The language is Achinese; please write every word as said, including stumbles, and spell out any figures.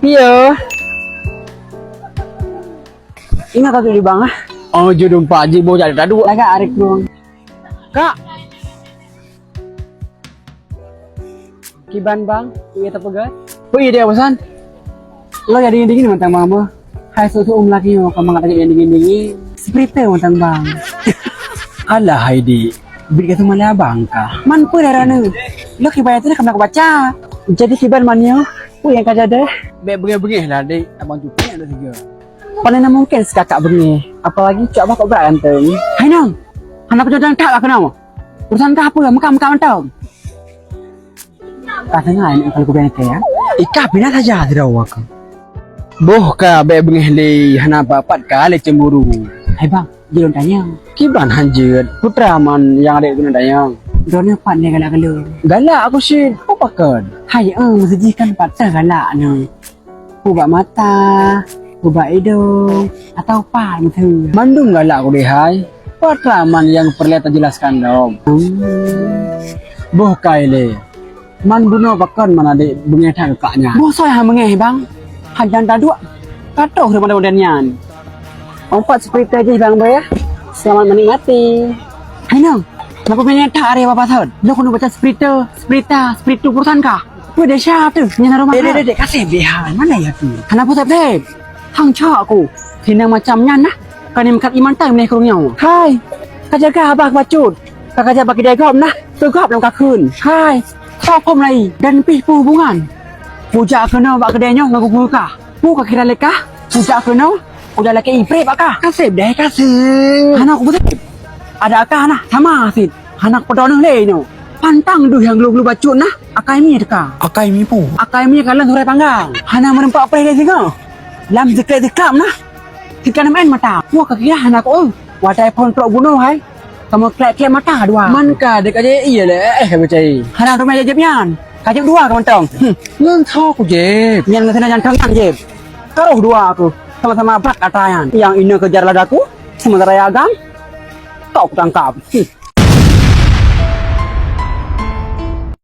Iya. Ingat ka di bang ah. Oh, judum pak ji boh jadi tadu. Lagak arik bang. Kak. Kiban bang, iya tapeugah. Oh iya dia pesan. Lo jadi dingin mantang mama. Hai susu um lagi mau kamu ngatain yang dingin-dingin. Seperti mantang bang. Alah hai di. Beri kata mana abang kah? Man pun darah ni. Lo kiban itu nak baca. Jadi kiban mania. Oh yang kata deh. Bek bengeh-bengeh lah dek. Abang cukup ada tiga. Paling mungkin sekakak bengeh. Apalagi cak abah kok berat ganteng. Hai nang. Anak pejodohan tak lah kenal. Urusan kah apa? Mekah-mekah mantap. Ka teungoh aneuk ka lôn peugah keu ya. Ikah pinah saja sidroe aku. Boh ka bèk beungéh lé hana pat-pat ka lé cemburu. Hai bang, jeuet lôn tanyong. Kiban hanjeuet, peue teuma nyang adék keuneuk tanyong? Droeneuh pat lé galak keu lôn? Galak aku cit, peue pakon? Hai, eh, meuseujih kan pat teuh galak nyoe. Peue bak mata, peue bak idong, atawa pat meuteue. Mandum galak kudeh hai. Pat teuma nyang peureulèe tajelaskan lom. Hmm. Boh kai lé. Man bunoe pakon man adék beungéh that keu kak nyan. Boh soe nyang beungéh bang? Hana taduek. Ka troh daripada model nyan. Umpat seperti jih bang boh ya. Selamat menikmati. Hai nang, kenapa beungéh that aré bapak thon? Lôn keuneuk baca seperti, seperti, seperti urusan kah? Peue desya teuh nyan aroma. Dek, dek, dek, kasih bihai. Mana ya tu? Kenapa sép-sép? Hang cok aku. Sinang macam nyan nah. Ka ni meukat iman tai meuneh keu ureueng nyoe. Hai. Ka jaga abah bacut. Ka kajak bak keude gob nah. Teugob lam kakheun. Hai. Soe phom lai dan pih peue hubungan? Kujak keunoe bak keude nyoe ngon gugurukah. Peue ka kira lé kah? Kujak keunoe. Kujak lakée ié preh bak kah. Kaseb deh kaseb. Hana kubeuseb. Ada kah nah sama cit. Hana kupeudong lé nyoe. Pantang deuh nyang glue-glue bacut nah. Akai mi teuka. Akai mi peue? Akai mi kalon surai panggang. Hana meureumpok preh lé singoh. Lam sikrek-sikrek nah. Tika nem en mata. Wah kaki hana ko. Watai phon trok bunoe hai. Kamu klek-klek mata dua. Man ka dek aja iya lé eh percaya. Hana rumah jajeb nyan. Kajeb dua ka mantong. Hmm. Ngon tho ku jeb. Nyan ngon sana jantong nyan jeb. Taruh dua aku. Sama-sama brat ata nyan. Yang ina kejar ladaku. Sementara ya agam. Kau kutangkap. Hmm.